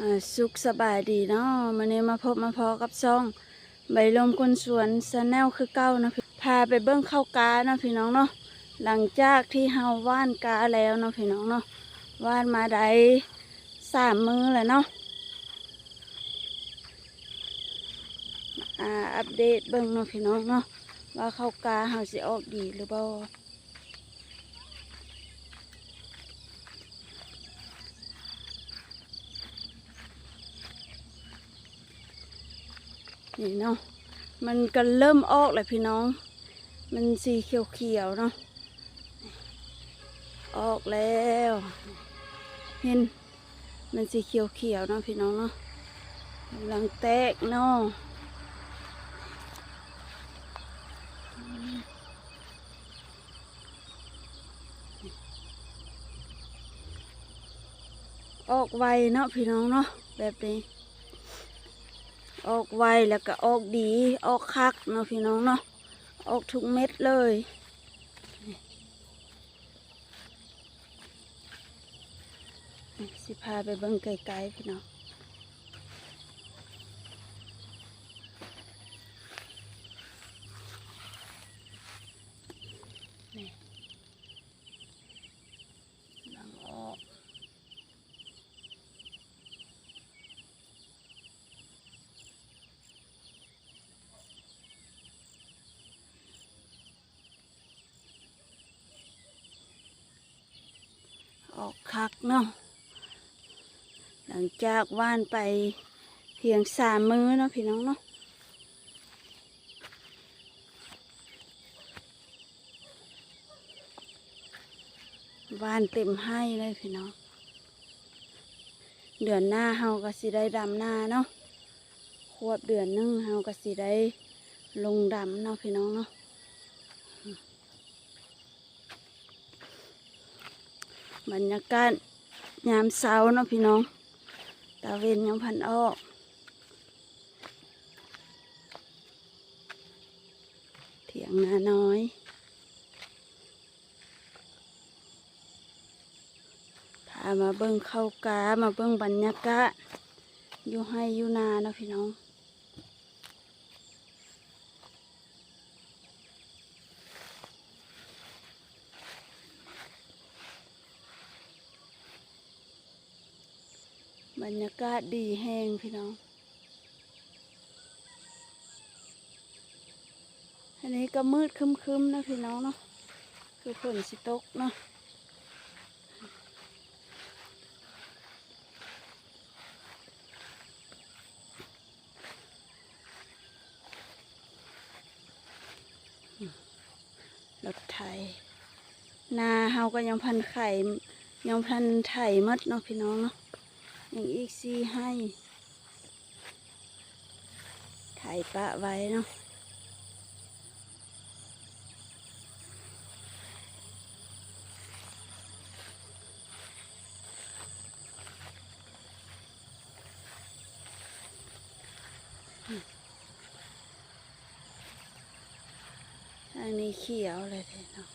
ອ່າ ສຸກສະບາຍດີເນາະ ມື້ນີ້ມາພົບມາພໍ້ກັບຊ່ອງໃບລົມຄົນສວນ Channel ຄືເກົ່າເນາະ. ພາໄປເບິ່ງເຂົ້າກ້າເນາະພີ່ນ້ອງເນາະ. ຫຼັງຈາກທີ່ເຮົາຫວ່ານກ້າແລ້ວເນາະພີ່ນ້ອງເນາະ ຫວ່ານມາໄດ້ສາມມື້ແລ້ວເນາະ. ອ່າ ອັບເດດເບິ່ງເນາະພີ່ນ້ອງເນາະ ວ່າເຂົ້າກ້າເຮົາຊິອອກດີຫຼືບໍ່. ນີ້ເນາະ ມັນກໍເລີ່ມອອກແລ້ວພີ່ນ້ອງ ມັນສີຂຽວໆເນາະ ອອກແລ້ວ ເຫັນ ມັນສີຂຽວໆເນາະພີ່ນ້ອງເນາະ ກຳລັງແຕກໜໍ່. ອອກໄວເນາະພີ່ນ້ອງເນາະ ແບບນີ້ ອອກໄວ ແລ້ວກໍອອກດີ ອອກຄັກເນາະພີ່ນ້ອງເນາະ ອອກທຸກເມັດເລີຍ. ນີ້ ຊິພາໄປເບິ່ງໃກ້ໆພີ່ນ້ອງ ນີ້ ກຳລັງອອກ ອອກຄັກເນາະ ຫຼັງຈາກຫວ່ານໄປພຽງສາມມື້ເນາະພີ່ນ້ອງເນາະ. ຫວ່ານເຕັມໄຮ່ເລີຍພີ່ນ້ອງ ເດືອນໜ້າເຮົາກໍຊິໄດ້ດຳນາເນາະ ຄວບເດືອນໜຶ່ງເຮົາກໍຊິໄດ້ລົງດຳເນາະພີ່ນ້ອງເນາະ. ບັນຍາກາດຍາມເຊົ້າເນາະພີ່ນ້ອງ ຕາເວັນຍັງພັນອອກ ຖຽງນານ້ອຍ ພາມາເບິ່ງເຂົ້າກ້າ ມາເບິ່ງບັນຍາກາດຢູ່ໄຮ່ຢູ່ນາເນາະພີ່ນ້ອງ. ບັນຍາກາດດີແຮງພີ່ນ້ອງ ອັນນີ້ກໍມືດຄຶ້ມໆເນາະພີ່ນ້ອງເນາະ ຄືຝົນຊິຕົກເນາະ. ລົດໄຖ ນາເຮົາກໍຍັງພັນໄຂ ຍັງພັນໄຖໝົດເນາະພີ່ນ້ອງເນາະ ຍັງອີກສີ່ໄຮ່ ໄຖປະໄວ້ເນາະ. ທາງນີ້ຂຽວເລີຍເດເນາະ.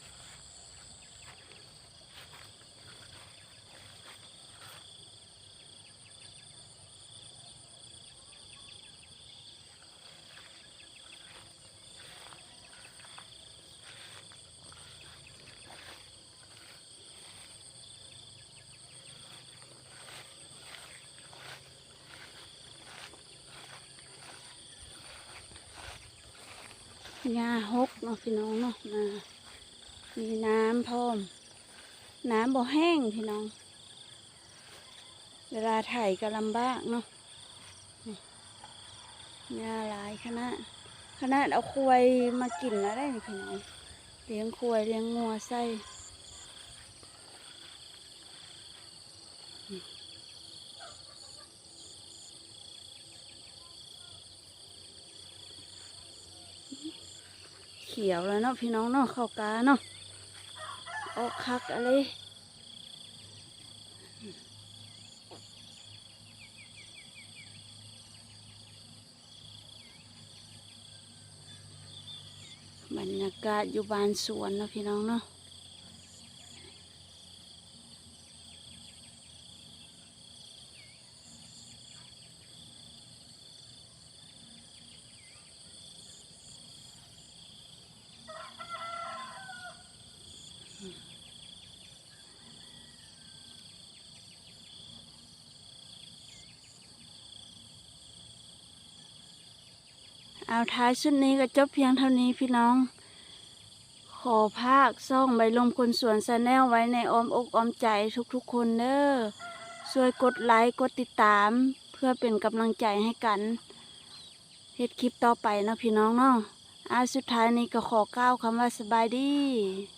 ຫຍ້າຫົກເນາະພີ່ນ້ອງເນາະ ນາ ມີນ້ຳພ້ອມ ນ້ຳບໍ່ແຫ້ງພີ່ນ້ອງ. ເວລາໄຖກໍລຳບາກເນາະ ນີ້ ຫຍ້າຫຼາຍຂະໜາດ ຂະໜາດເອົາຄວາຍມາກິນແລ້ວໄດ໋ນີ້ພີ່ນ້ອງ ລ້ຽງຄວາຍລ້ຽງງົວໃສ່ ຂຽວແລ້ວເນາະພີ່ນ້ອງເນາະ ເຂົ້າກ້າເນາະ ອອກຄັກອະເລີ. ບັນຍາກາດຢູ່ບ້ານສວນເນາະພີ່ນ້ອງເນາະ. ເອົາ ທ້າຍສຸດນີ້ກໍຈົບພຽງເທົ່ານີ້ພີ່ນ້ອງ. ຂໍຝາກຊ່ອງໃບລົມຄົນສວນ Channel ໄວ້ໃນອ້ອມອົກອ້ອມໃຈທຸກໆຄົນເດີ້. ຊ່ວຍກົດໄລ ກົດຕິດຕາມ ເພື່ອເປັນກຳລັງໃຈໃຫ້ກັນເຮັດຄລິບຕໍ່ໄປເນາະພີ່ນ້ອງເນາະ. ອາ ສຸດທ້າຍນີ້ກໍຂໍກ່າວຄຳວ່າສະບາຍດີ.